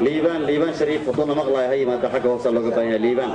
Liibaan, Liibaan Shariif haduuna maqlaaya ha yimaado xagga hoose looga baahan yahay Liibaan.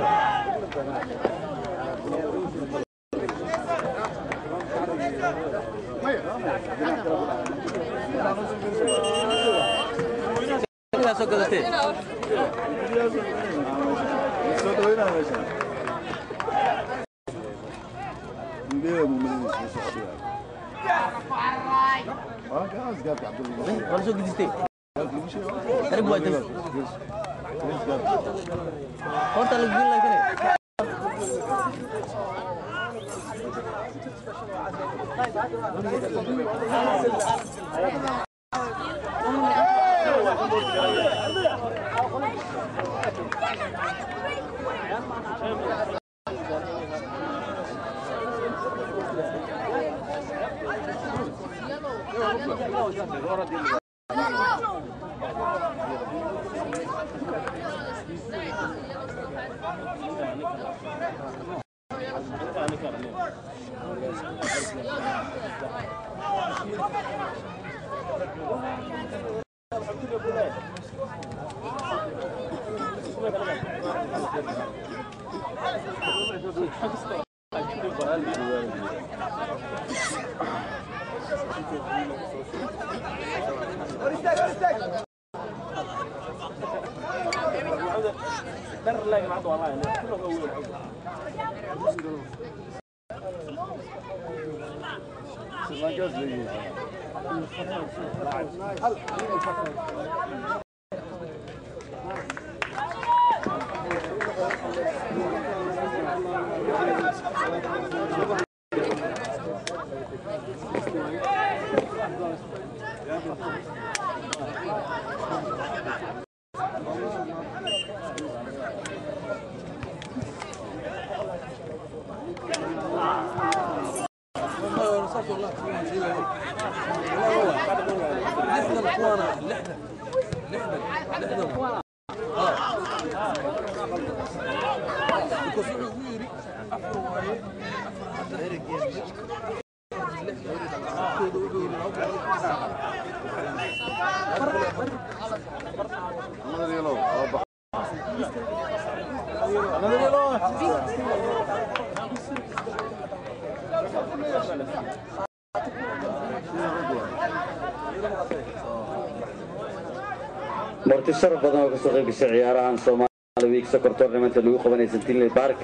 Marti sharaf badan oo kasoo qayb gashay ciyaarahan Somali Week Soccer Tournament lagu qabanay Centennial Park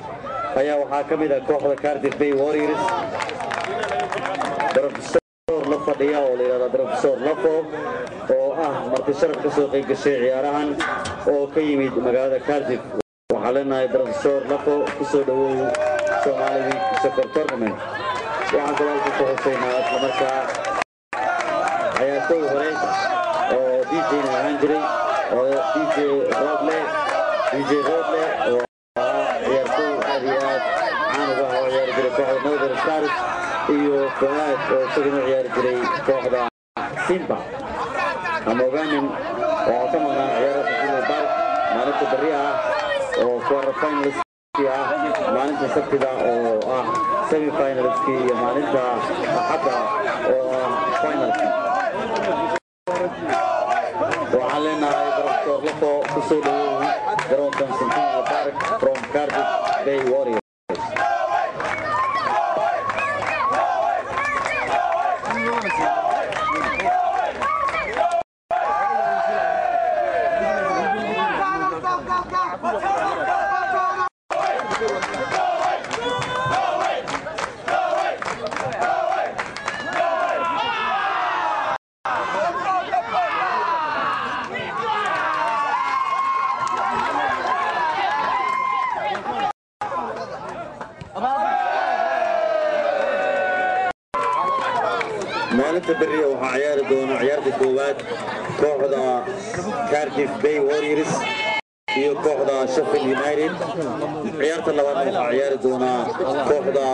ayaa waxaa ka mid ah kooxda Cardiff Bay Warriors, Professor la fadhiya oo la yidhahdo Professor Lafo oo ah marti sharaf kasoo qayb gashay ciyaarahan oo ka yimid magaalada Cardiff. Waxaa leenahay Professor Lafo, kusoo dhawow Somali Week Soccer Tournament. Waxaan kaloo halkan ku xuseynaa islamarkaa ciyaartooy hore oo DJ-na ahaan jiray oo DJ Roble, DJ Roble oo ahaa ciyaartooy aad iyo aad caan uga ah oo ciyaari jiray kooxda Northern Stars, iyo Fuaad oo isaguna ciyaari jiray kooxda Simba. Ama ogaanin waxaa ka maqnaa ciyaaraha Centennial Park maalinta berri ah oo quarter finalistki ah, maalinta Sabtida oo ah semi finalistki, iyo maalinta Axadda oo ah finalki. Waxaan leenahay Professor Lafo, kusoo dhawow garoonkan Centennial Park from Cardiff Bay Warriors. Maalinta berriya waxaa ciyaari doona ciyaarta koowaad kooxda Cardiff Bay Warriors iyo kooxda Sheffield United. Ciyaarta labaadna waxaa ciyaari doona kooxda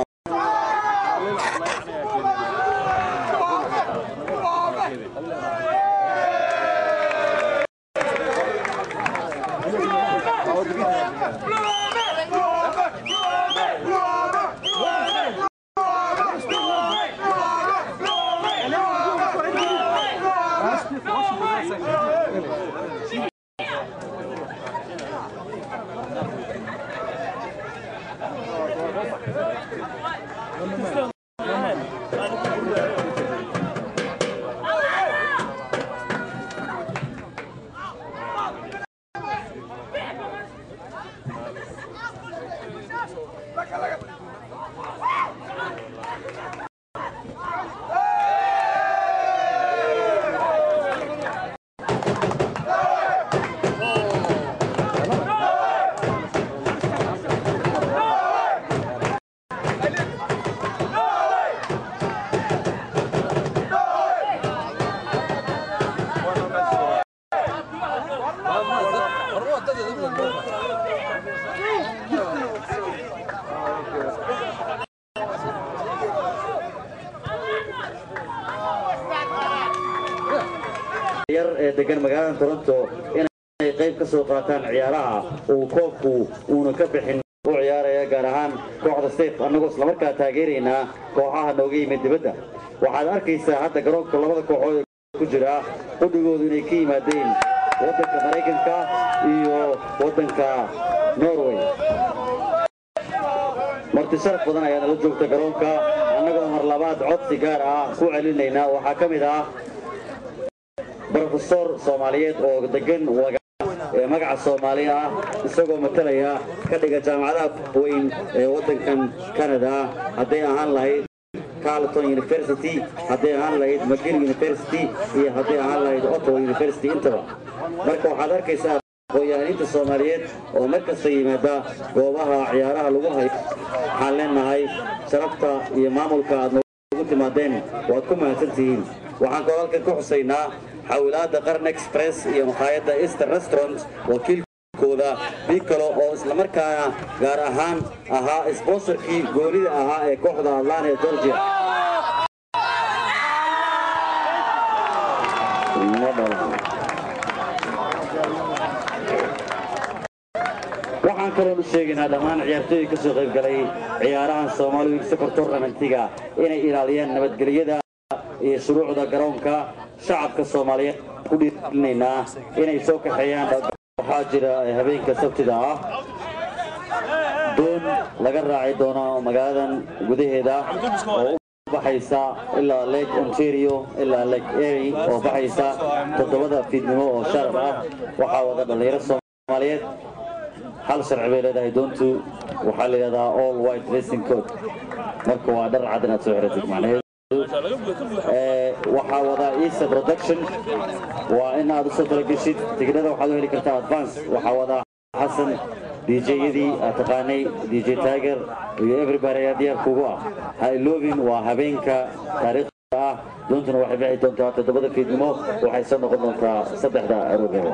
yar ee degan magaalada Toronto inay qayb ka soo qaataan ciyaaraha uu koobku uuna ka bixin u ciyaaraya, gaar ahaan kooxda Safe, annagoo isla markaa taageeraynaa kooxaha nooga yimid dibadda. Waxaad arkaysaa hadda garoonka labada kooxood ee ku jira qudhigoodu inay ka yimaadeen waddanka Maraykanka iyo waddanka Norway. Marti sharaf badan ayaa nala joogta garoonka, annagoo mar labaad codsi gaar ah ku celinaynaa. Waxaa ka mid ah brofesor Soomaaliyeed oo degan ee magaca Soomaali ah, isagoo matalaya ka dhiga jaamacadaha weyn ee waddankan Canada, hadday ahaan lahayd Carleton University, hadday ahaan lahayd McGill University iyo hadday ahaan lahayd Ottawa University intaba. Marka waxaad arkaysaa aqoon-yahaniinta Soomaaliyeed oo mar kasta yimaada goobaha ciyaaraha lagu hayo. Waxaan leenahay sharafta iyo maamulka aad noogu timaadeen waad ku mahadsantihiin. Waxaan kaloo halkan ku xusaynaa xawilaadda Qaran Express iyo makhaayadda Easter Restaurant wakiilkooda Piccolo, oo islamarkaana gaar ahaan ahaa sponsorkii goonida ahaa ee kooxda Atlanta ee Georgia. Waxaan kaloon u sheegaynaa dhammaan ciyaartooyda ka soo qayb galay ciyaarahan Somali Week Soccer Tournamentiga inay ilaaliyaan nabadgelyada iyo shuruucda garoonka. Shacabka Soomaaliyeed ku dhiirgelinaynaa inay soo kaxeeyaan. Waxaa jira habeenka Sabtida ah doon laga raaci doono magaaladan gudaheeda oo u baxaysa ilaa Lake Ontario ilaa Lake Erie, oo baxaysa 7da fiidnimo oo sharaf ah. Waxaa wada dhallinyaro Soomaaliyeed. Hal sharci bay leedahay doontu, waxaa la yidhahdaa all white dressing code. Marka waa dhar cad inaad soo xiratid macnaheedu. Waxaa wadaa Isa Production. Waa in aad usoo talageshid. Tigidhada waxaad u heli kartaa advance. Waxaa wadaa Xasan, DJ-yadii aad taqaanay, DJ Tiger iyo everybody ayaa diyaar kugu ah. Ha iloobin, waa habeenka taariikhda ah. Doontuna waxay bixi doontaa 7da fiidnimo, waxay soo noqon doontaa 3da aroornimo.